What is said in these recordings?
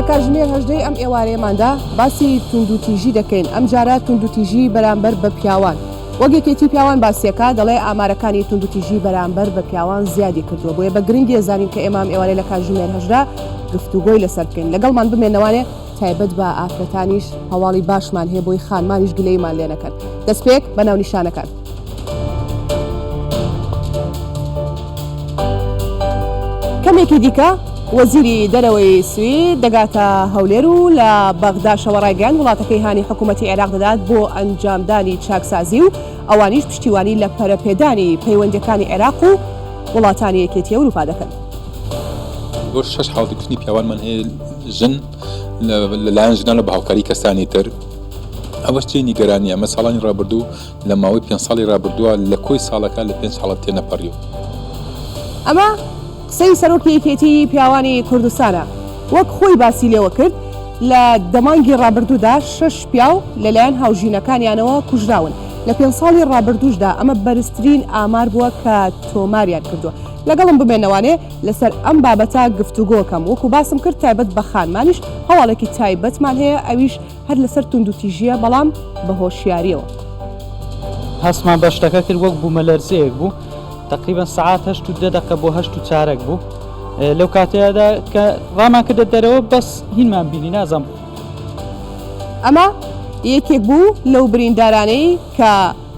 کاتژمێر هەژدەی ئەم ئێوارەیەماندا باسی توندوتیژی دەکەین، ئەمجارە توندوتیژی بەرامبەر بە پیاوان. وەک یەکێتی پیاوان باسیەکا دەڵێ ئامارەکانی توندوتیژی بەرامبەر بە پیاوان زیادی کردووە، بۆیە بە گرنگی ئەزانین کە ئێمە ئەم ئێوارەیە لە کاتژمێر 18 گفتوگۆی لەسەر بکەین. لەگەڵمان بمێنەوانێ تایبەت بە ئافرەتانیش هەواڵی باشمان هەیە بۆی خانمانیش گلەییمان لێ نەکەن. دەستپێک بە ناونیشانەکان. کەمێکی دیکە وەزیری دەرەوەی سوید دەگاتە هەولێر و لە بەغداشەوە ڕایگەیاند وڵاتەکەی هانی حکوومەتی عێراق دەدات بۆ ئەنجامدانی چاکسازی و ئەوانیش پشتیوانی لە پەرەپێدانی پەیوەندییەکانی عێراق و وڵاتانی یەکێتی ئەوروپا دەکەن. بۆ شەش حاڵەتی کوشتنی پیاوانمان هەیە ژن لەلایەن ژنان و بە هاوکاری کەسانی تر ئەوەش جێی نیگەرانیە ئەمە ساڵانی ڕابردوو لە ماوەی پێنج ساڵی ڕابردووە لە کۆی ساڵەکە لە پێنج حاڵەت تێنەپەڕیوە. ئەمە قسەی سەرۆکی یەکێتیی پیاوانی کوردستانە، وەک خۆی باسی لێوە کرد، لە دە مانگی ڕابردوودا شەش پیاو لەلایەن هاوژینەکانیانەوە کوژراون، لە پێنج ساڵی ڕابردووشدا ئەمە بەرزترین ئامار بووە کە تۆماریان کردووە. لەگەڵم بمێنەوانێ لەسەر ئەم بابەتە گفتوگۆ کەم، وەکو باسم کرد تایبەت بە خانمانیش هەواڵێکی تایبەتمان هەیە ئەویش هەر لەسەر توندوتیژییە بەڵام بە هۆشیارییەوە. هەستمان بە شتەکە کرد وەک بوومەلەرزەیەک بوو تەقریبەن سەعات هەشت و دە دەقە بۆ هەشت و چارەک بوو لەو کاتەیەدا کە ڕامان کردە دەرەوە بەس هینمان بینی نازانم. ئەمە یەکێک بوو لەو بریندارانەی کە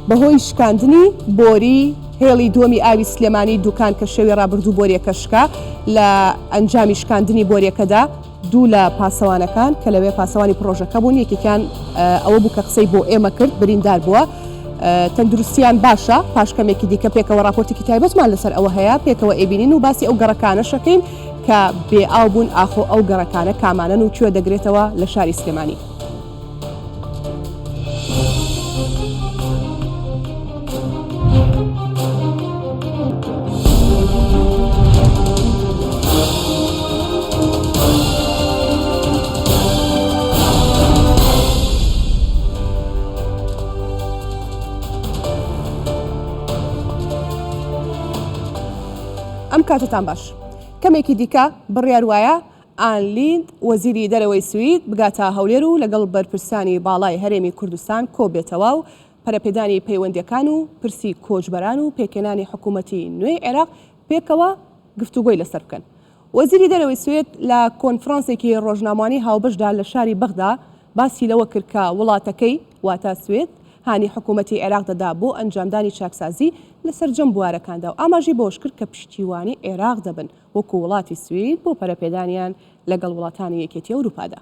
بەهۆی شکاندنی بۆری هێڵی دووەمی ئاوی سلێمانی دوکان کە شەوی ڕابردوو بۆریەکە شکا لە ئەنجامی شکاندنی بۆریەکەدا دوو لە پاسەوانەکان کە لەوێ پاسەوانی پڕۆژەکە بوون، یەکێکیان ئەوە بوو کە قسەی بۆ ئێمە کرد، بریندار بووە، تەندروستییان باشە، پاش کەمێکی دیکە پێکەوە ڕاپۆرتێکی تایبەتمان لەسەر ئەوە هەیە، پێکەوە ئەیبینین و باسی ئەو گەڕەکانەش ئەکەین کە بێ ئاو بوون، ئاخۆ ئەو گەڕەکانە کامانەن و کوێ دەگرێتەوە لە شاری سلێمانی. ئەم کاتتان باش کەمێکی دیکە بڕیار وایە ئان لیند، وەزیری دەرەوەی سوید بگاتە هەولێر و لەگەڵ بەرپرسانی باڵای هەرێمی کوردستان کۆبێتەوە و پەرەپێدانی پەیوەندییەکان و پرسی کۆچبەران و پێکهێنانی حکوومەتی نوێی عێراق پێکەوە گفتوگۆی لەسەر بکەن. وەزیری دەرەوەی سوید لە کۆنفرانسێکی ڕۆژنامەوانی هاوبەشدا لە شاری بەغدا باسی لەوە کرد کە وڵاتەکەی، واتە سوید، هانی حکوومەتی عێراق دەدا بۆ ئەنجامدانی چاکسازی لە سەرجەم بوارەکاندا و ئاماژەی بەوەش کرد کە پشتیوانی عێراق دەبن وەکو وڵاتی سوید بۆ پەرەپێدانیان لەگەڵ وڵاتانی یەکێتی ئەوروپادا.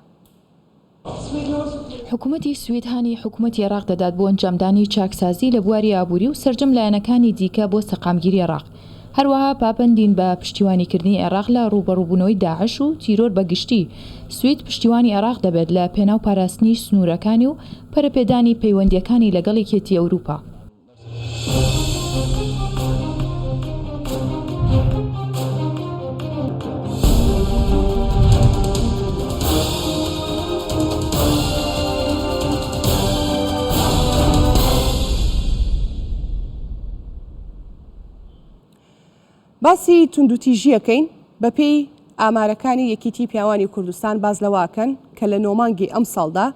حکومەتی سوید هانی حکومەتی عێراق دەدات بۆ ئەنجامدانی چاکسازی لە بواری ئابووری و سەرجەم لایەنەکانی دیکە بۆ سەقامگیری عێراق، هەروەها پابەندین بە پشتیوانیکردنی عێراق لە ڕووبەڕووبوونەوەی داعش و تیرۆر بە گشتی، سوید پشتیوانی عێراق دەبێت لە پێناو پاراستنی سنوورەکانی و پەرەپێدانی پەیوەندییەکانی لەگەڵ یەکێتی ئەوروپا. باسی توندوتیژیەکەین بەپێی ئامارەکانی یەکیتی پیاوانی کوردستان باس لەوەکەن کە لە نۆ مانگی ئەمساڵدا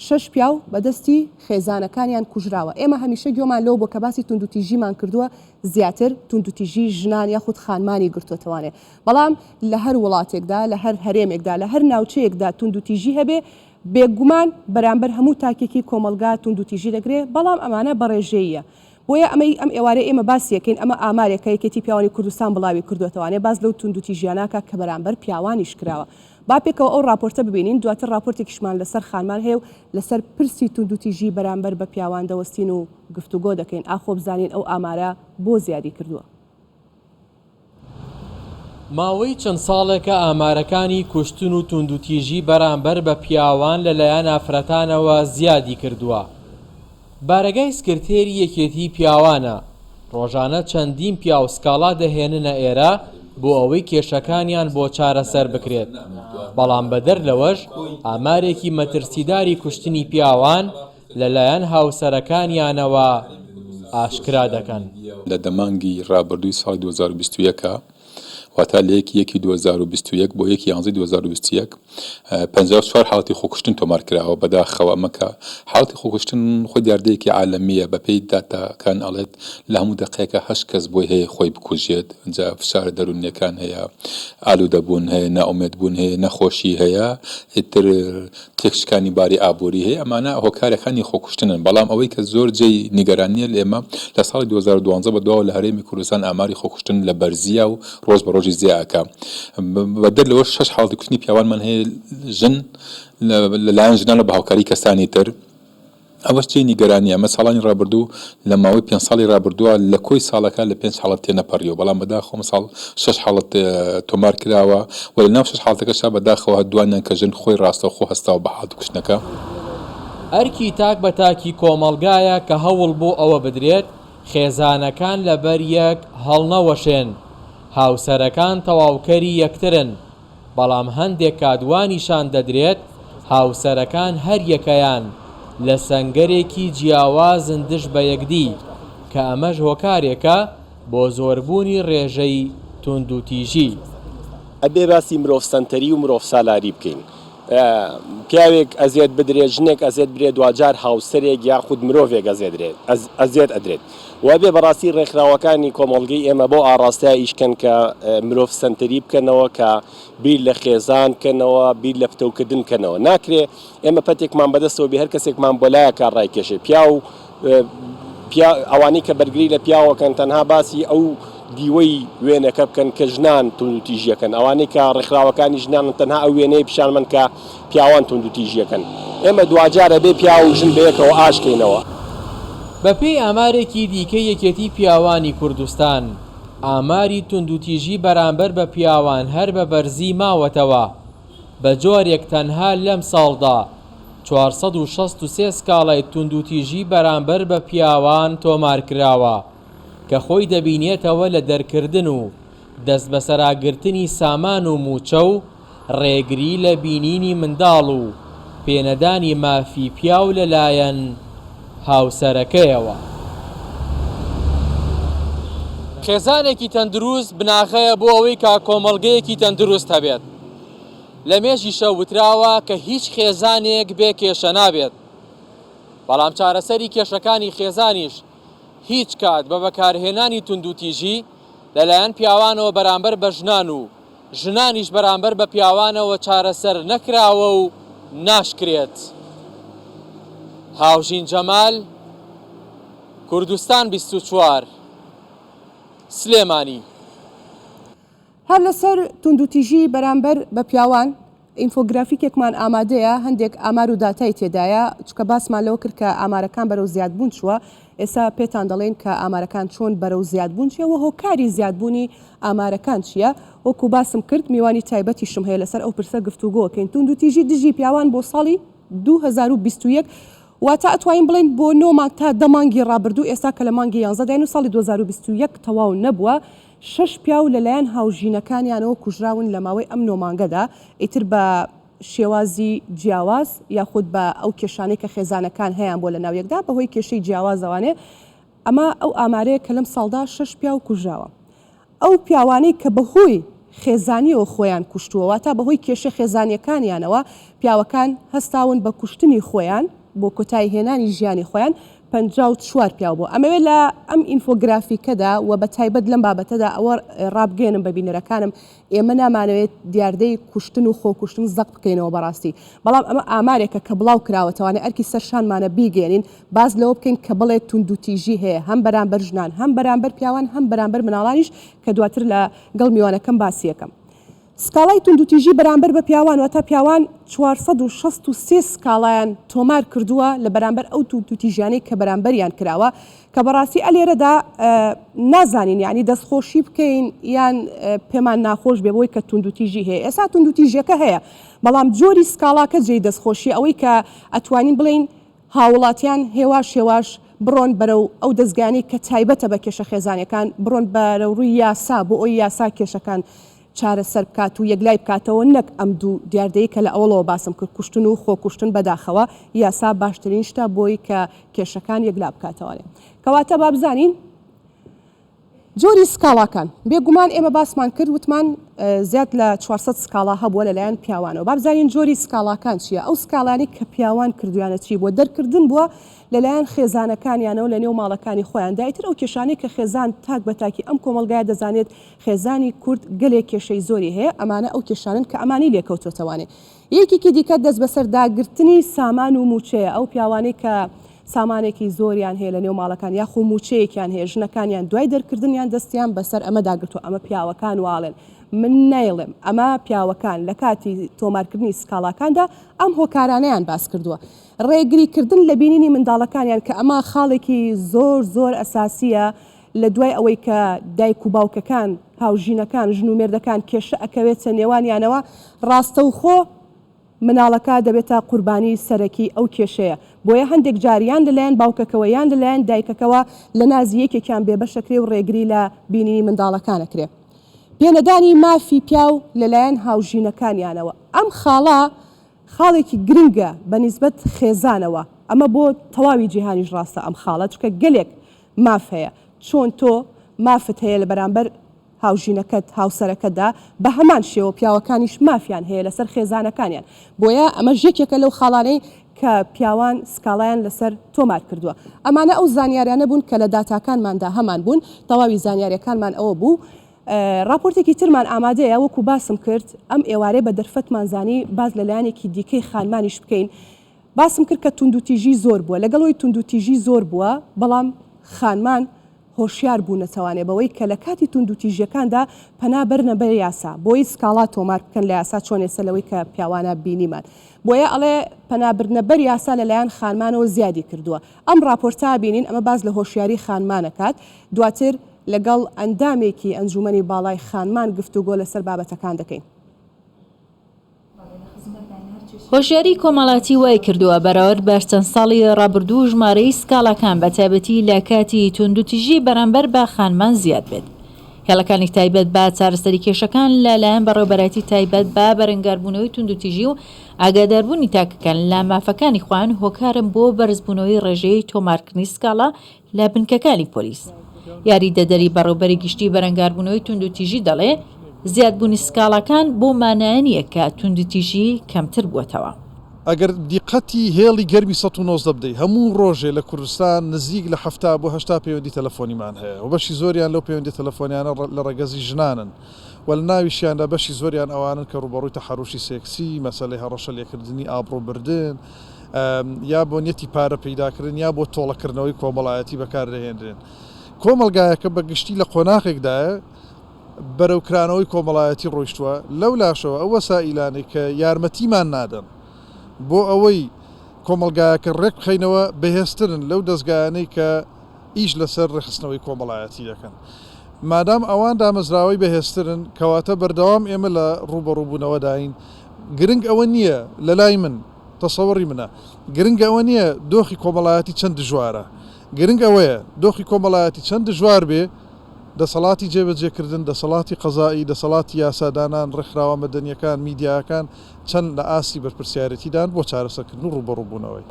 شەش پیاو بە دەستی خێزانەکانیان کوژراوە، ئێمە هەمیشە گوێمان لەوە بووە کە باسی توندوتیژیمان کردووە زیاتر توندوتیژی ژنان یاخود خانمانی گرتووەتەوانێ، بەڵام لە هەر وڵاتێکدا لە هەر هەرێمێکدا لە هەر ناوچەیەکدا توندوتیژی هەبێ بێگومان بەرامبەر هەموو تاکێکی کۆمەڵگا توندوتیژی دەکرێ، بەڵام ئەمانە بەڕێژەییە. بۆیە ئەمەی ئەم ئێوارەی ئێمە باسی ئەکەین ئەمە ئامارێکە یەکێتی پیاوانی کوردستان بڵاوی کردووەتەوانێ باس لەو توندوتیژییە ناکا کە بەرامبەر پیاوانیش کراوە. با پێکەوە ئەو ڕاپۆرتە ببینین، دواتر ڕاپۆرتێکیشمان لەسەر خانمان هەیە و لەسەر پرسی توندوتیژی بەرامبەر بە پیاوان دەوەستین و گفتوگۆ دەکەین، ئاخۆ بزانین ئەو ئامارە بۆ زیادی کردووە. ماوەی چەند ساڵێکە ئامارەکانی کوشتن و توندوتیژی بەرامبەر بە پیاوان لەلایەن ئافرەتانەوە زیادی کردووە. بارەگای سکرتێری یەکێتیی پیاوانە، ڕۆژانە چەندین پیاو سکاڵا دەهێننە ئێرە بۆ ئەوەی کێشەکانیان بۆ چارەسەر بکرێت، بەڵام بەدەر لەوەش ئامارێکی مەترسیداری کوشتنی پیاوان لەلایەن هاوسەرەکانیانەوە ئاشکرا دەکەن. لە دە مانگی ڕابردووی ساڵی 2021. واتا لە یەکی یەکی 2021 بۆ یەکی یانزەی 2021 54 حاڵەتی خۆکوشتن تۆمار کراوە، بەداخەوە ئەمە کە حاڵەتی خۆکوشتن خۆی دیاردەیەکی عالەمییە، بەپێی داتاکان ئەڵێت لە هەموو دەقەیەکا هەشت کەس بۆی هەیە خۆی بکوژێت، جا فشارە دەروونییەکان هەیە، ئالوودەبوون هەیە، نائومێدبوون هەیە، نەخۆشی هەیە، ئیتر تێکشکانی باری ئابووری هەیە، ئەمانە هۆکارەکانی خۆکوشتنن، بەڵام ئەوەی کە زۆر جێی نیگەرانییە لە ئێمە لە ساڵی 2012 بەدواوە لە هەرێمی کوردستان ئاماری خۆکوشتن لە بەرزییە و ڕۆژ بە ڕۆژی زیا ئەکا. بەدەر لەوەش شەش حاڵەتی کوشتنی پیاوانمان هەیە ژن لەلایەن ژنانەوە بە هاوکاری کەسانی تر. ئەوەش جێی نیگەرانییە. ئەمە ساڵانی ڕابردوو لە ماوەی پێنج ساڵی ڕابردووە لە کۆی ساڵەکە لە پێنج حاڵەت تێنەپەڕیوە، بەڵام بەداخەوە ئەمساڵ شەش حاڵەت تۆمار کراوە و لە ناو شەش حاڵەتەکەشا بەداخەوە دوانیان کە ژن خۆی ڕاستەوخۆ هەستاوە بە حاڵەتی کوشتنەکە. ئەرکی تاک بە تاکی کۆمەڵگایە کە هەوڵ بۆ ئەوە بدرێت خێزانەکان لەبەر یەک هەڵنەوەشێن، هاوسەرەکان تەواوکەری یەکترن، بەڵام هەندێک کات وا نیشان دەدرێت هاوسەرەکان هەریەکەیان لە سەنگەرێکی جیاوازن دژ بە یەکدی، کە ئەمەش هۆکارێکە بۆ زۆربوونی ڕێژەی توندوتیژی. ئەبێ باسی مرۆڤ سەنتەری و مرۆڤ سالاری بکەین. پیاوێک ئەزێت بدرێت، ژنێک ئەزێت برێت، دواجار هاوسەرێک یاخود مرۆڤێک ئەزێت ئەدرێت. وە بێ بەڕاستی ڕێکخراوەکانی کۆمەڵگەی ئێمە بەو ئاڕاستەیە ئیش کەن کە مرۆڤ سەنتەری بکەنەوە، کە بیر لە خێزان بکەنەوە، بیر لە پتەوکردن بکەنەوە. ناکرێ ئێمە پەتێکمان بەدەستەوە بێ هەر کەسێکمان بۆلایەکا ڕایکێشێ. پیاو ئەوانەی کە بەرگری لە پیاوەکەن تەنها باسی ئەو دیوەی وێنەکە بکەن کە ژنان توندوتیژیەکەن، ئەوانەی کە ڕێکخراوەکانی ژنانن تەنها ئەو وێنەیە پیشان بەن کە پیاوان توندوتیژیەکەن. ئێمە دواجار ئەبێ پیاو و ژن بەیەکەوە ئاشکەینەوە. بەپێی ئامارێکی دیکەی یەکێتی پیاوانی کوردستان، ئاماری توندوتیژی بەرامبەر بە پیاوان هەر بە بەرزی ماوەتەوە، بە جۆرێک تەنها لەمساڵدا 463 سکاڵای توندوتیژی بەرامبەر بە پیاوان تۆمارکراوە کە خۆی دەبینێتەوە لە دەرکردن و دەستبەسەراگرتنی سامان و مووچە و ڕێگری لە بینینی منداڵ و پێنەدانی مافی پیاو لەلایەن هاوسەرەکەیەوە. خێزانێکی تەندروست بناغەیە بۆ ئەوەی کە کۆمەڵگەیەکی تەندروست هەبێت. لە مێژیشە وتراوە کە هیچ خێزانێک بێ کێشە نابێت. بەڵام چارەسەری کێشەکانی خێزانیش هیچ کات بە بەکارهێنانی توندوتیژی لەلایەن پیاوانەوە بەرامبەر بە ژنان و ژنانیش بەرامبەر بە پیاوانەوە چارەسەر نەکراوە و ناشکرێت. هاوژین جەمال، کوردستان 24، سلێمانی. هەر لەسەر توندوتیژی بەرامبەر بە پیاوان، ئینفۆگرافیکێکمان ئامادەیە، هەندێک ئامار و داتای تێدایە، چونکە باسمان لەوە کرد کە ئامارەکان بەرەو زیادبوون چووە، ئێستا پێتان دەڵێین کە ئامارەکان چۆن بەرەو زیادبوون چیە و هۆکاری زیادبوونی ئامارەکان چییە، وەکو باسم کرد میوانی تایبەتیشم هەیە لەسەر ئەو پرسە گفتوگۆکەین. توندوتیژی دژی پیاوان بۆ ساڵی 2021 واتە ئەتوانین بڵێین بۆ نۆ مانگ تا دە مانگی ڕابردوو، ئێستا کە لە مانگی یانزەداین و ساڵی 2021 تەواو نەبووە، شەش پیاو لەلایەن هاوژینەکانیانەوە کوژراون لە ماوەی ئەم نۆ مانگەدا، ئیتر بە شێوازی جیاواز یاخود بە ئەو کێشانەی کە خێزانەکان هەیانبووە لەناو یەکدا بەهۆی کێشەی جیاوازەوانێ، ئەمە ئەو ئامارەیە کە لەم ساڵدا شەش پیاو کوژراوە. ئەو پیاوانەی کە بەهۆی خێزانیەوە خۆیان کوشتووە، واتا بەهۆی کێشە خێزانیەکانیانەوە پیاوەکان هەستاون بە کوشتنی خۆیان بۆ کۆتایی هێنانی ژیانی خۆیان، 54 پیاو بوو. ئەمەوێ لە ئەم ئینفۆگرافیکەدا و بە تایبەت لەم بابەتەدا ئەوە ڕابگەیەنم بە بینەرەکانم، ئێمە نامانەوێت دیاردەی کوشتن و خۆکوشتن زەق بکەینەوە بەڕاستی، بەڵام ئەمە ئامارێکە کە بڵاو کراوەتەوانێ ئەرکی سەر شانمانە بیگەیەنین، باس لەوە بکەین کە بڵێ توندوتیژی هەیە هەم بەرامبەر ژنان، هەم بەرامبەر پیاوان، هەم بەرامبەر مناڵانیش کە دواتر لە گەڵ میوانەکەم باسی ئەکەم. سکاڵای توندوتیژی بەرامبەر بە پیاوان واتە پیاوان 463 سکاڵایان تۆمار کردووە لە بەرامبەر ئەو توندوتیژیانەی کە بەرامبەریان کراوە کە بەڕاستی ئەلێرەدا نازانین یعنی دەستخۆشی بکەین یان پێمان ناخۆش بێ بۆی کە توندوتیژی هەیە ئێستا توندوتیژیەکە هەیە بەڵام جۆری سکاڵاکە جێی دەستخۆشی ئەوەی کە ئەتوانین بڵێین هاوڵاتیان هێواش هێواش بڕۆن بەرەو ئەو دەزگایانەی کە تایبەتە بە کێشە خێزانیەکان، بڕۆن بەرەو ڕووی یاسا بۆ ئەوەی یاسا کێشەکان چارەسەر بکات و یەکلای بکاتەوە نەک ئەم دوو دیاردەی کە لە ئەوەڵەوە باسم کرد کوشتن و خۆکوشتن بەداخەوە یاسا باشترین شتە بۆی کە کێشەکان یەکلا بکاتەوە کەواتە با بزانین. جۆری سکاڵاکان، بێگومان ئێمە باسمان کرد وتمان زیاد لە 400 سکاڵا هەبووە لەلایەن پیاوانەوە، با بزانین جۆری سکاڵاکان چییە، ئەو سکاڵانەی کە پیاوان کردویانە چی بووە، دەرکردن بووە لەلایەن خێزانەکانیانەوە لەنێو ماڵەکانی خۆیاندا، ئیتر ئەو کێشانەی کە خێزان تاک بە تاکی ئەم کۆمەڵگایە دەزانێت خێزانی کورد گەلێک کێشەی زۆری هەیە، ئەمانە ئەو کێشانەن کە ئەمانی لێکەوتۆتەوانێ. یەکێکی دیکە دەستبەسەرداگرتنی سامان و مووچەیە، ئەو پیاوانەی کە سامانێکی زۆریان هەیە لەنێو ماڵەکان یاخو مووچەیەکیان هەیە ژنەکانیان دوای دەرکردنیان دەستیان بەسەر ئەمەدا گرتووە، ئەمە پیاوەکان واڵێن من نایڵێم، ئەمە پیاوەکان لە کاتی تۆمارکردنی سکاڵاکاندا ئەم هۆکارانەیان باس کردووە. ڕێگریکردن لە بینینی منداڵەکانیان کە ئەمە خاڵێکی زۆر زۆر ئەساسییە لە دوای ئەوەی کە دایک و باوکەکان، هاوژینەکان، ژن و مێردەکان کێشە ئەکەوێتە نێوانیانەوە، ڕاستەوخۆ مناڵەکە دەبێتە قوربانی سەرەکی ئەو کێشەیە، بۆیە هەندێک جار یان لەلایەن باوکەکەوە یان لەلایەن دایکەکەوە لە نازی یەکێکیان بێبەش ئەکرێ و ڕێگری لە بینینی منداڵەکان ئەکرێ. پێنەدانی مافی پیاو لەلایەن هاوژینەکانیانەوە، ئەم خاڵە خاڵێکی گرنگە بە نیسبەت خێزانەوە، ئەمە بۆ تەواوی جیهانیش ڕاستە ئەم خاڵە، چونکە گەلێک ماف هەیە، چۆن تۆ مافت هەیە لە بەرامبەر هاوژینەکەت، هاوسەرەکەتدا، بە هەمان شێوە پیاوەکانیش مافیان هەیە لەسەر خێزانەکانیان، بۆیە ئەمەش یەکێکە لەو خاڵانەی کە پیاوان سکاڵایان لەسەر تۆمار کردووە. ئەمانە ئەو زانیاریانە بوون کە لە داتاکانماندا هەمان بوون، تەواوی زانیاریەکانمان ئەوە بوو. ڕاپۆرتێکی ترمان ئامادەیە، وەکو باسم کرد ئەم ئێوارەیە بە دەرفەتمان زانی باس لە لایەنێکی دیکەی خانمانیش بکەین، باسم کرد کە توندوتیژی زۆر بووە، لەگەڵ ئەوەی توندوتیژی زۆر بووە، بەڵام خانمان هۆشیار بوونەتەوانێ بەوەی کە لە کاتی توندوتیژیەکاندا پەنا بەرنە بەر یاسا، بۆی سکاڵا تۆمار بکەن لە یاسا چۆن ئێستا لەوەی کە پیاوانە بینیمان. بۆیە ئەڵێ پەنا بردنە بەر یاسا لە لایەن خانمانەوە زیادی کردووە. ئەم ڕاپۆرتە بینین ئەمە باس لە هۆشیاری خانمان ئەکات. دواتر لەگەڵ ئەندامێکی ئەنجومەنی باڵای خانمان گفتوگۆ لەسەر بابەتەکان دەکەین. هۆشیاری کۆمەڵاتی وای کردووە بەراورد بە چەند ساڵی ڕابردوو ژمارەی سکاڵاکان بە تایبەتی لە کاتی توندوتیژی بەرامبەر بە خانمان زیاد بێت. هێڵەکانی تایبەت بە چارەسەری کێشەکان لە لایەن بەڕێوەبەرایەتی تایبەت بە بەرەنگاربوونەوەی توندوتیژی و ئاگاداربوونی تاکەکان لە مافەکانی خۆیان هۆکارن بۆ بەرزبوونەوەی ڕێژەی تۆمارکردنی سکاڵا لە بنکەکانی پۆلیس. یاریدەدەری بەڕێوبەری گشتی بەرەنگاربوونەوەی توندوتیژی دەڵێ، زیادبوونی سکاڵاکان بەو مانایە نییە کە توندوتیژی کەمتر بووەتەوە. ئەگەر دیقەتی هێڵی گەرمی 119 بدەی، هەموو ڕۆژێ لە کوردستان نزیک لە 70 بۆ 80 پەیوەندی تەلەفۆنیمان هەیە و بەشی زۆریان لەو پەیوەندیە تەلەفۆنیانە لە ڕەگەزی ژنانن و لە ناویشیاندا بەشی زۆریان ئەوانەن کە ڕووبەڕووی تەحەروشی سێکسی، مەسەلەی هەڕەشە لێکردنی ئابڕووبردن، یا بۆ نیەتی پارە پەیداکردن یا بۆ تۆڵەکردنەوەی کۆمەڵایەتی بەکاردەهێنرێن. کۆمەڵگایەکە بە گشتی لە قۆناغێکدایە بەرەو کرانەوەی کۆمەڵایەتی ڕۆیشتووە، لەو لاشەوە ئەو وەسائیلانەی کە یارمەتیمان نادەن بۆ ئەوەی کۆمەڵگایەکە ڕێکبخەینەوە بەهێزترن لەو دەزگایانەی کە ئیش لەسەر ڕێکخستنەوەی کۆمەڵایەتی دەکەن. مادام ئەوان دامەزراوەی بەهێزترن، کەواتە بەردەوام ئێمە لە ڕووبەڕووبوونەوەداین. گرنگ ئەوە نییە، لەلای من، تەسەوڕی منە، گرنگ ئەوە نییە دۆخی کۆمەڵایەتی چەند دژوارە، گرنگ ئەوەیە دۆخی کۆمەڵایەتی چەند دژوار بێ، دەسەڵاتی جێبەجێکردن، دەسەڵاتی قەزائی، دەسەڵاتی یاسادانان، ڕێکخراوە مەدەنییەکان، میدیاکان چەند لە ئاستی بەرپرسیارێتیدان بۆ چارەسەرکردن و ڕووبەڕووبوونەوەی.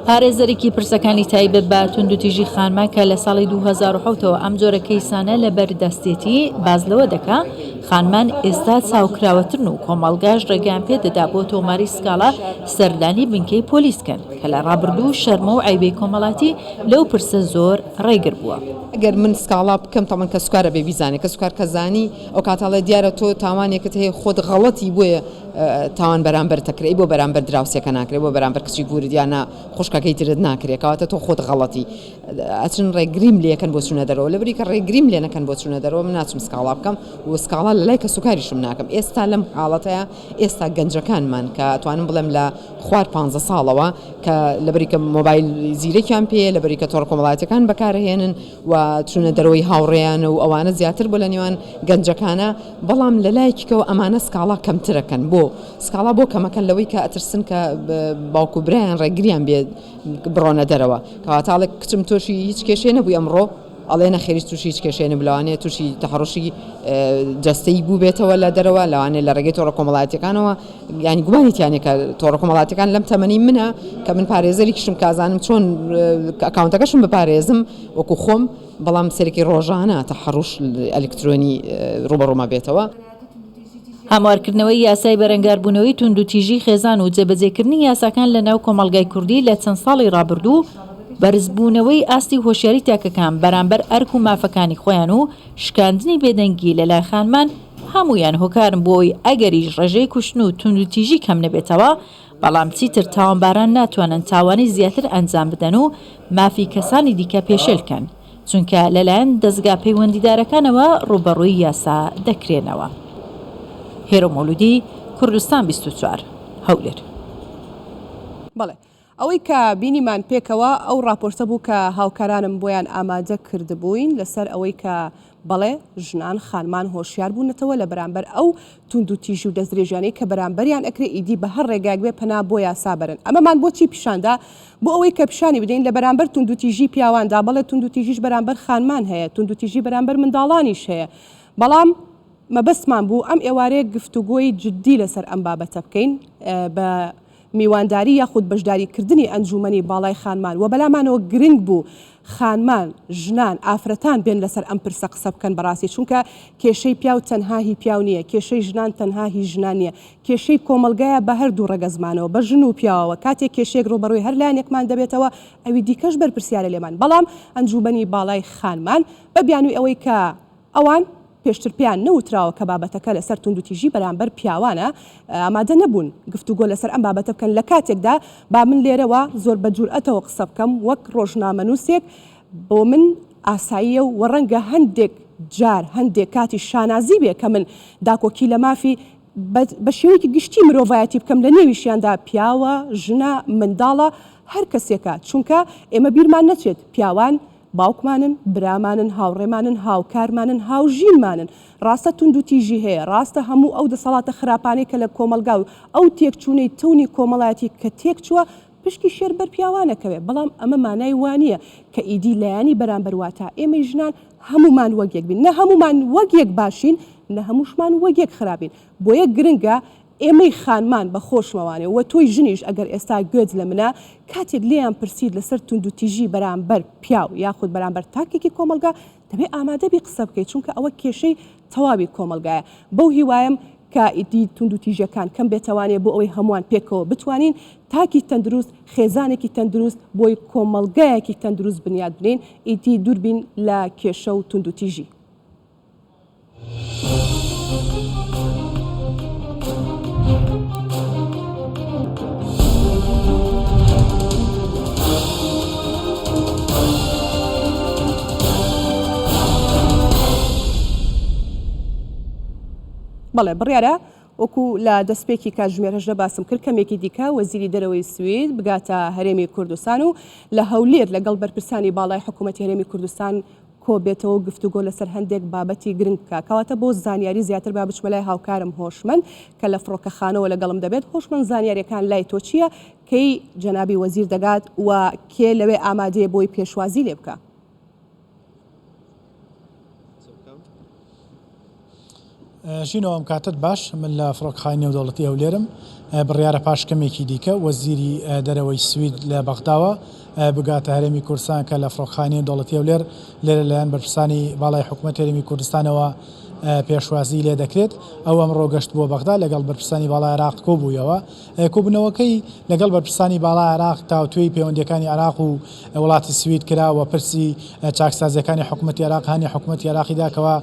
پارێزەرێکی پرسەکانی تایبەت بە توندوتیژی خانمان کە لە ساڵی 2007 ەوە ئەم جۆرە کەیسانە لەبەر دەستێتی باس لەوە دەکا خانمان ئێستا چاوکراوەترن و کۆمەڵگاش ڕێگەیان پێ دەدا بۆ تۆماری سکاڵا سەردانی بنکەی پۆلیس کەن کە لە ڕابردوو شەرمە و عەیبەی کۆمەڵاتی لەو پرسە زۆر ڕێگر بووە. ئەگەر من سکاڵا بکەم تەبعەن کەسوکار ئەبێ بیزانێ کەسوکار کە زانی ئەوکاتە ئەڵێ دیارە تۆ تاوانێکت هەیە خۆت غەڵەتی بۆیە تاوان بەرامبەرت ئەکرێ ئەی بۆ بەرامبەر دراوسێکە ناکرێ بۆ بەرامبەر کچی پورت یا نا خوشکەکەی ترت ناکرێ کەواتە تۆ خۆت غەڵەتی ئەچن ڕێگریم لێکەن بۆ چوونە دەرەوە لەبری کە ڕێگریم لێ نەکەن بۆ چوونە دەرەوە من ناچم سکاڵا بکەم و سکاڵا لە لای کەسوکاریشم ناکەم ئێستا لەم حاڵەتەیە ئێستا گەنجەکانمان کە ئەتوانم بڵێم لە خوار پانزە ساڵەوە کە لەبری کە مۆبایل زیرەکیان پێیە لەبری کە تۆڕە کۆمەڵایەتیەکان بەکارهێنن و چوونە دەرەوەی هاوڕێیان و ئەوانە زیاتر بۆ لە نێوان گەنجەکانە بەڵام لە لایەکیکەوە ئەمانە سکاڵا کەمترەکەن بۆ سکاڵا بۆ کەمەکەن لەوەی کە ئەترسن کە باوک و برایان ڕێگریان بێ بڕۆنە دەرەوە کەواتە ئەڵێ کچم تۆشی هیچ کێشەی نەبووی ئەمڕۆ. ئەڵێ نەخێر هیچ تووشی هیچ کێشەیە نەبوو لەوانەیە تووشی تەحەڕوشی جەستەیی بووبێتەوە لە دەرەوە لەوانەیە لە ڕێگەی تۆڕە کۆمەڵایەتیەکانەوە یانی گومانی تیا نیە کە تۆڕە کۆمەڵاتیەکان لەم تەمەنی منە کە من پارێزەریکشم کازانم چۆن ئەکاونتەکەشم بپارێزم وەکو خۆم بەڵام سەرەکی ڕۆژانە تەحەڕوش ئەلکترۆنی ڕووبەڕوومە بێتەوە. هەموارکردنەوەی یاسای بەرەنگاربوونەوەی توندوتیژی خێزان و جێبەجێکردنی یاساکان لە ناو کۆمەڵگای کوردی لە چەند ساڵی ڕابردوو و بەرزبوونەوەی ئاستی هۆشیاری تاکەکان بەرامبەر ئەرک و مافەکانی خۆیان و شکاندنی بێدەنگی لەلای خانمان هەموویان هۆکارن بۆ ئەوەی ئەگەریش ڕێژەی کوشتن و توندوتیژی کەم نەبێتەوە بەڵام چیتر تاوانباران ناتوانن تاوانی زیاتر ئەنجام بدەن و مافی کەسانی دیکە پێشێل کەن. چونکە لەلایەن دەزگا پەیوەندیدارەکانەوە ڕووبەڕووی یاسا دەکرێنەوە. هێرۆ مەولودی، کوردستان 24، هەولێر. بەڵێ، ئەوەی کە بینیمان پێکەوە ئەو ڕاپۆرتە بوو کە هاوکارانم بۆیان ئامادە کردبووین لەسەر ئەوەی کە بەڵێ ژنان خانمان هۆشیار بوونەتەوە لە بەرامبەر ئەو توندوتیژی و دەستدرێژیانەی کە بەرامبەریان ئەکرێ ئیدی بە هەر ڕێگایەک بێ پەنا بۆ یاسا بەرن. ئەمەمان بۆچی پیشاندا؟ بۆ ئەوەی کە پیشانی بدەین لە بەرامبەر توندوتیژی پیاواندا بەڵێ توندوتیژیش بەرامبەر خانمان هەیە، توندوتیژی بەرامبەر منداڵانیش هەیە، بەڵام مەبەستمان بوو ئەم ئێوارەیە گفتوگۆی جدی لەسەر ئەم بابەتە بکەین بە میوانداری یاخود بەشداری کردنی ئەنجوومەنی باڵای خانمان و بەلامانەوە گرنگ بوو خانمان، ژنان، ئافرەتان بێن لەسەر ئەم پرسە قسە بکەن بەڕاستی چونکە کێشەی پیاو تەنها هی پیاو نییە، کێشەی ژنان تەنها هی ژنان نییە، کێشەی کۆمەڵگایە بە هەردوو ڕەگەزمانەوە بە ژن و پیاوەوە، کاتێک کێشەیەک ڕووبەڕووی هەر لایەنێکمان دەبێتەوە ئەوی دیکەش بەرپرسیارە لێمان، بەڵام ئەنجوومەنی باڵای خانمان بە بیانووی ئەوەی کە ئەوان پێشتر پێیان نەوتراوە کە بابەتەکە لەسەر توندوتیژی بەرامبەر پیاوانە، ئامادە نەبوون گفتوگۆ لەسەر ئەم بابەتە بکەن، لە کاتێکدا با من لێرەوە زۆر بە جورئەتەوە قسە بکەم وەک ڕۆژنامەنووسێک بۆ من ئاساییە و ڕەنگە هەندێک جار هەندێک کاتیش شانازی بێ کە من داکۆکی لە مافی بە شێوەیەکی گشتی مرۆڤایەتی بکەم لە نێویشیاندا پیاوە، ژنە، منداڵە، هەر کەسێکە، چونکە ئێمە بیرمان نەچێت پیاوان باوکمانن، برامانن، هاوڕێمانن، هاوکارمانن، هاوژینمانن. ڕاستە توندوتیژی هەیە، ڕاستە هەموو ئەو دەسەڵاتە خراپانەی کە لە کۆمەڵگا و ئەو تێکچوونەی تەونی کۆمەڵایەتی کە تێکچووە، پشکی شێر بەر پیاوان ئەکەوێ، بەڵام ئەمە مانای وانییە کە ئیدی لایەنی بەرامبەر واتا ئێمەی ژنان هەموومان وەک یەک بین. نە هەموومان وەک یەک باشین، نە هەمووشمان وەک یەک خراپین. بۆیە گرنگە ئێمەی خانمان بە خۆشمەوانێ و تۆی ژنیش ئەگەر ئێستا گوێت لە منە کاتێک لێیان پرسیت لەسەر توندوتیژی بەرامبەر پیاو یاخود بەرامبەر تاکێکی کۆمەڵگا دەبێ ئامادە بی قسە بکەیت چونکە ئەوە کێشەی تەواوی کۆمەڵگایە بەو هیوایەم کە ئیدی توندوتیژیەکان کەم بێتەوانێ بۆ ئەوەی هەمووان پێکەوە بتوانین تاکی تەندروست خێزانێکی تەندروست بۆی کۆمەڵگایەکی تەندروست بنیات بنێین ئیدی دووربین لە کێشە و توندوتیژی. بەڵێ بڕیارە وەکو لە دەستپێکی کاتژمێر 18 باسم کرد کەمێکی دیکە وەزیری دەرەوەی سوید بگاتە هەرێمی کوردستان و لە هەولێر لەگەڵ بەرپرسانی باڵای حکوومەتی هەرێمی کوردستان کۆبێتەوە و گفتوگۆ لەسەر هەندێک بابەتی گرنگ بکا. کەواتە بۆ زانیاری زیاتر با بچمە لای هاوکارم هۆشمەند کە لە فڕۆکەخانەوە لەگەڵم دەبێت. هۆشمەند زانیاریەکان لای تۆ چییە؟ کەی جەنابی وەزیر دەگات و کێ لەوێ ئامادەیە بۆی پێشوازی لێ بکا؟ ژینۆ ئەم کاتەت باش، من لە فڕۆکەخانەی نێودەوڵەتی هەولێرم، بڕیارە پاش کەمێکی دیکە وەزیری دەرەوەی سوید لە بەغداوە بگاتە هەرێمی کوردستان کە لە فڕۆکەخانەی نێودەوڵەتی هەولێر لێرە لەلایەن بەرپرسانی باڵای حکومەتی هەرێمی کوردستانەوە پێشوازی لێ دەکرێت. ئەو ئەمڕۆ گەشت بۆ بەغدا لەگەڵ بەرپرسانی باڵای عێراق کۆبوویەوە. کۆبوونەوەکەی لەگەڵ بەرپرسانی باڵای عێراق تاوتوێی پەیوەندییەکانی عێراق و وڵاتی سوید کرا و پرسی چاکسازییەکانی حکومەتی عێراق هانی حکومەتی عێراقی دا کەوا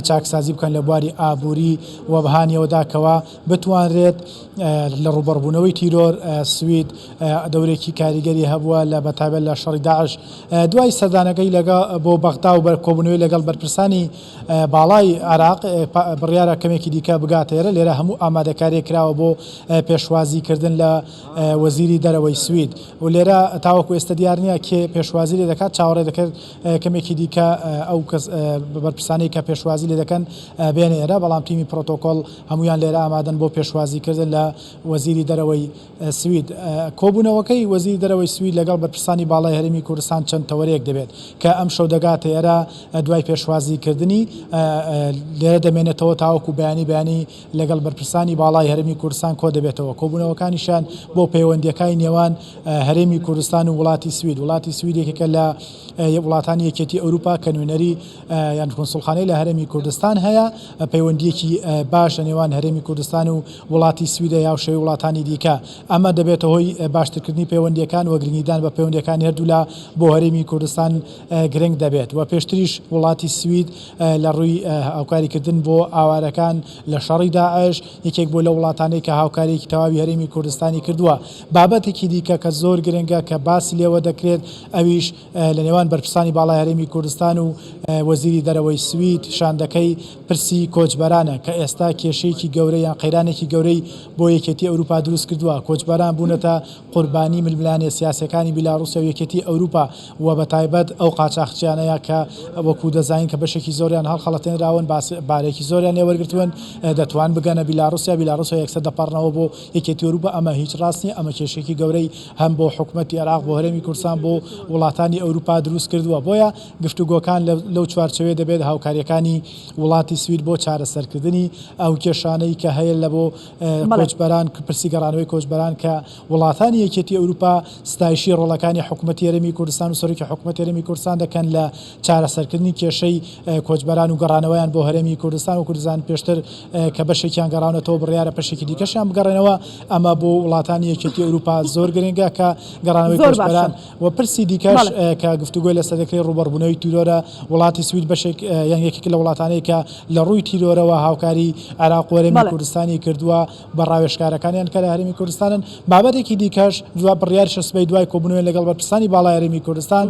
چاکسازی بکەن لە بواری ئابووری و هانی ئەوە دا کەوا بتوانرێت لە ڕووبەڕبوونەوەی تیرۆر سوید دەورێکی کاریگەری هەبووە لە بەتایبەت لە شەڕی داعش دوای سەردانەکەی لەگەڵ بۆ بەغدا و کۆبوونەوەی لەگەڵ بەرپرسانی باڵای عێراق. عێراق بڕیارە کەمێکی دیکە بگاتە ئێرە، لێرە هەموو ئامادەکارییەک کراوە بۆ پێشوازیکردن لە وەزیری دەرەوەی سوید و لێرە تاوەکو ئێستا دیار نییە کێ پێشوازی لێ دەکات، چاوەڕێ دەکرێت کەمێکی دیکە ئەو کەس بەرپرسانەی کە پێشوازی لێ دەکەن بێنە ئێرە، بەڵام تیمی پرۆتۆکۆڵ هەموویان لێرە ئامادەن بۆ پێشوازیکردن لە وەزیری دەرەوەی سوید. کۆبوونەوەکەی وەزیری دەرەوەی سوید لەگەڵ بەرپرسانی باڵای هەرێمی کوردستان چەند تەوەرەیەک دەبێت کە ئەمشەو دەگاتە ئێرە دوای پێشوازیکردنی لێرە دەمێنێتەوە تاوەکو بەیانی بەیانی لەگەڵ بەرپرسانی باڵای هەرێمی کوردستان کۆدەبێتەوە. کۆبوونەوەکانیشیان بۆ پەیوەندییەکانی نێوان هەرێمی کوردستان و وڵاتی سوید. وڵاتی سوید یەکێکە لە وڵاتانی یەکێتی ئەوروپا کە نوێنەری یان کونسوڵخانەی لە هەرێمی کوردستان هەیە، پەیوەندییەکی باش لە نێوان هەرێمی کوردستان و وڵاتی سویدە هاوشێوەی وڵاتانی دیکە. ئەمە دەبێتە هۆی باشترکردنی پەیوەندییەکان و گرنگیدان بە پەیوەندییەکانی هەردوولا بۆ هەرێمی کوردستان گرنگ دەبێت و پێشتریش وڵاتی سوید لە ڕووی هاوکاریکردن بۆ ئاوارەکان لە شەڕی داعش یەکێک بووە لەو وڵاتانەی کە هاوکارییەکی تەواوی هەرێمی کوردستانی کردووە. بابەتێکی دیکە کە زۆر گرنگە کە باسی لێوە دەکرێت ئەویش لە نێوان بەرپرسانی باڵای هەرێمی کوردستان و وەزیری دەرەوەی سوید، شاندەکەی پرسی کۆچبەرانە کە ئێستا کێشەیەکی گەورە یان قەیرانێکی گەورەی بۆ یەکێتی ئەوروپا دروستکردووە، کۆچبەران بوونەتە قوربانی ململانێ سیاسیەکانی بیلاڕوسیا و یەکێتی ئەوروپا و بەتایبەت ئەو قاچاخچیانەیە کە وەکو دەزانین کە بەشێکی زۆریان هەڵخەڵەتێنراون بارێکی زۆریان لێوەرگرتوون دەتوان بگەنە بیلاڕوسیا، بیلاڕوسیا یەکسەر دەپەڕنەوە بۆ یەکێتی ئەوروپا، ئەمە هیچ ڕاست نیە، ئەمە کێشەیەکی گەورەی هەم بۆ حکومەتی عێراق بۆ هەرێمی کوردستان بۆ وڵاتانی ئەوروپا دروست کردووە، بۆیە گفتوگۆکان لەو چوارچێوەیە دەبێت هاوکارییەکانی وڵاتی سوید بۆ چارەسەرکردنی ئەو کێشانەی کە هەیە لە بۆ کۆچبەران پرسی گەڕانەوەی کۆچبەران کە وڵاتانی یەکێتی ئەوروپا ستایشی ڕۆڵەکانی حکومەتی هەرێمی کوردستان و سەرۆکی حکومەتی هەرێمی کوردستان دەکەن لە چارەسەرکردنی کێشەی کۆچبەران و گەڕانەوەیان بۆ هەرێمی کوردستان و کوردستان پێشتر کە بەشێکیان گەڕاونەتەوە بڕیارە بەشێکی دیکەشیان بگەڕێنەوە ئەمە بۆ وڵاتانی یەکێتی ئەوروپا زۆر گرنگە کە گەڕانەوەی کۆچبەران و پرسی دیکەش کە گفتوگۆی لەسەر دەکرێت ڕووبەڕووبوونەوەی تیرۆرە، وڵاتی سوید بەشێک یان یەکێکە لە وڵاتانەی کە لە ڕووی تیرۆرەوە هاوکاری عێراق و هەرێمی کوردستانی کردووە بە ڕاوێژکارەکانیان کە لە هەرێمی کوردستانن. بابەتێکی دیکەش دوا بڕیاریشە سبەی دوای کۆبوونەوەی لەگەڵ بەرپرسانی باڵای هەرێمی کوردستان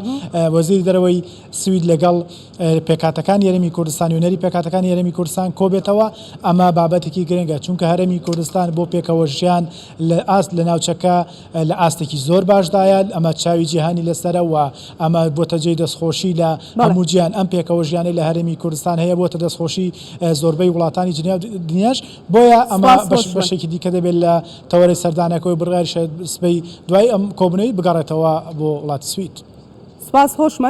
وەزیری دەرەوەی سوید لەگەڵ پێکهاتەکانی هەرێمی کوردستان نوێنەری پێکهاتەکانی هەرێمی کوردستان کۆبێتەوە، ئەمە بابەتێکی گرنگە چونکە هەرێمی کوردستان بۆ پێکەوە ژیان لە ئاست لە ناوچەکە لە ئاستێکی زۆر باشدایە، ئەمە چاوی جیهانی لەسەرە و ئەمە بۆتە جێی دەستخۆشی لە هەموو جیهان، ئەم پێکەوە ژیانەی لە هەرێمی کوردستان هەیە بۆتە دەستخۆشی زۆربەی وڵاتانی دنیاش، بۆیە ئەمە بەشێکی دیکە دەبێت لە تەوەرەی سەردانەکە و بڕیاریشە سبەی دوای ئەم کۆبوونەوەی بگەڕێتەوە بۆ وڵاتی سوید. سپاس هۆشمەند.